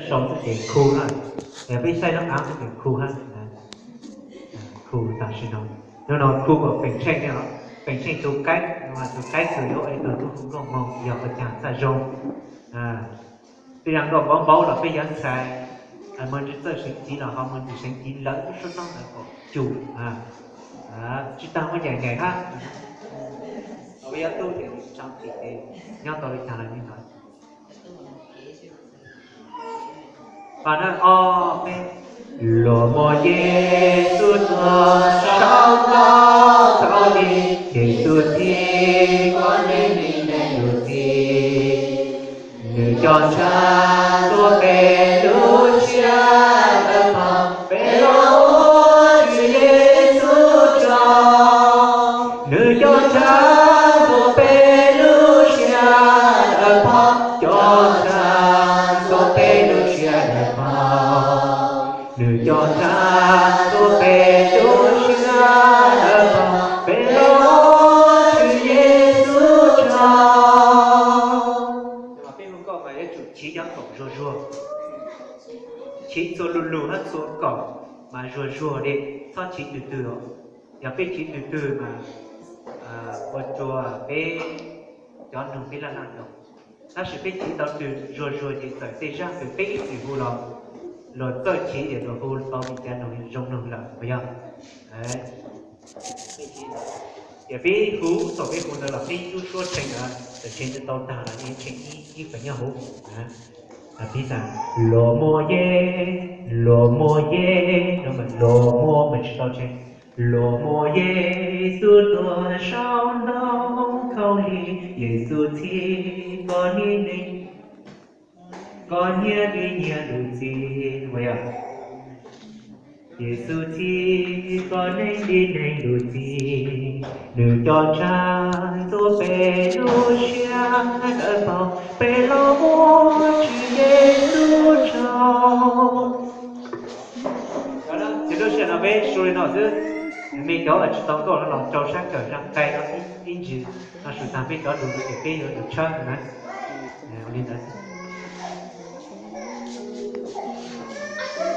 Sau xwb ces khu na, yog peb saib lub av xwb ces khu hab. Khu tam sim no, hnub no khu kom Peem Tsheej, Peem Tsheej tus qaib, tus qaib kws yuav ua tus tub hu nkauj moog yog ua caag txaj zoo. Peb yog nkauj npaub npaub los peb yuav ntxhais, moog ntsib txawj seev civ los ho moog ntsib seev civ lawv lub suab noob ntawd kom cum. Tsi taag muab nyaim nyaim hab. Peb yuav tub ces tsaa tim ces nyob tau li caag los li ntawd. Pab na, ob, peb. Luag muab Yexus tuag saum ntaub thauj li, Yexus txhim kom neeg li neeg lug txim. Nws cov ntshav tuav peb lub siab dawb paug, peb los ua Tswv Yexus tsaug. Nws cov ntshav tuav peb lub siab dawb paug, cov ntshav tuav peb lub siab dawb paug. Nws cov ntshav tuav peb lub siab dawb paug, peb los ua Tswv Yexus tsaug. Peb hu nkauj mas yuav tsum chiv cov kaum zuag zuag, chiv txhua lug lug hab txhua kaum mas zuag zuag li, txhob chiv twg twg os. Yog peb chiv twg twg mas ua rua peb cov noog peb laj laj doog. Tab sis peb chiv tau twg zuag zuag ces txawm tej zaaj kws peb ib txwm hu los luag txawj chiv ces luag hu tau li cov noog zoo noog lawm puas yog? Ces peb hu thaum peb hu ntawd los peb lub suab tshee ntawd txawm tshee tsis tau taag los yeej tshee ib qho nyob huv. Piv xam, luag muab Ye, luag muab Ye, no mas luag muab mas tsis tau tshee. Luag muab Yexus tuag saum ntaub thauj li, Yexus txhim kom nyiaj li, kom nyiaj li nyiaj lug txim. Yexus txhim kom neeg li neeg lug txim, nws cov ntshav tuav peb lub siab dawb paug, peb los ua Tswv Yexus tsaug. Ces lub sij hawm no peb su li no xwb. Mej cov tsis tau nkauj no los rau sab kawm zaj nqai no ib ntsis, no su taag peb cov lug no ces peb yuav lug tshawb na. Ua li ntawd.